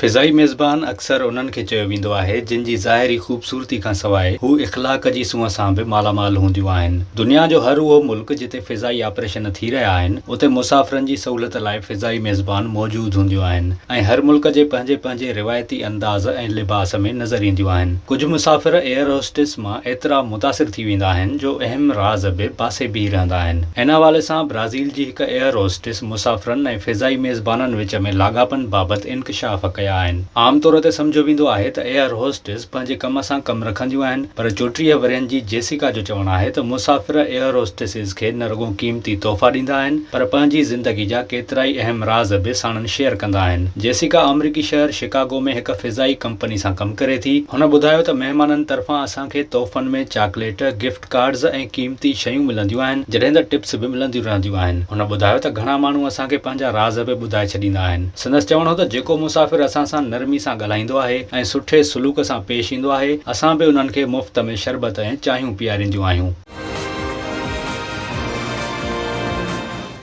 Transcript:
فضائي ميزبان اڪثر انهن کي چيو ويندو آهي جن جي ظاهري خوبصورتي کان سواء هو اخلاق جي سونهن سان به مالا مال هونديون آهن. دنيا جو هر اهو ملڪ جتي فضائي آپريشن ٿي رهيا آهن اتي مسافرن جي سهولت لاء فضائي ميزبان موجود هونديون آهن ۽ هر ملڪ جي پنهنجي پنهنجي روايتي انداز ۽ لباس ۾ نظر اينديون آهن. ڪجهه مسافر ايئر هوسٽس مان ايترا متاثر ٿي ويندا آهن جو اهم راز به پاسي بيهي رهندا آهن. ان حوالي سان برازيل جي هڪ ايئر هوسٽس مسافرن ۽ فضائي ميزبانن وچ ۾ لاڳاپن بابت انڪشاف ڪيا آهن. عام طور تي سمجهيو ويندو آهي ته ايئر هوسٽس پنهنجي ڪم سان ڪم رکنديون آهن پر 34 ورهين جي جيسيڪا جو چوڻ آهي ته مسافر ايئر هوسٽسز کي نه رڳو قيمتي تحفا ڏيندا آهن پر پنهنجي زندگي جا ڪيترائي اهم راز به ساڻن شيئر ڪندا آهن. جيسيڪا آمريڪي شهر شڪاگو ۾ هڪ فضائي ڪمپني سان ڪم ڪري ٿي. هن ٻڌايو ته مهمانن طرفان اسان کي تحفن ۾ چاڪليٽ، گفٽ ڪارڊز ۽ قيمتي شيون ملنديون آهن، جڏهن ته ٽپس به ملنديون رهنديون آهن. هن ٻڌايو ته گهڻا ماڻهو اسان کي پنهنجا راز به ٻڌائي ڇڏيندا آهن. سندس چوڻ هو ته جيڪو مسافر اسان سان نرمي سان ڳالهائيندو آهي ۽ سٺي سلوڪ سان پيش ايندو آهي، اسان به انهن کي مفت ۾ شربت ۽ چانهيون پيارينديون آهيون.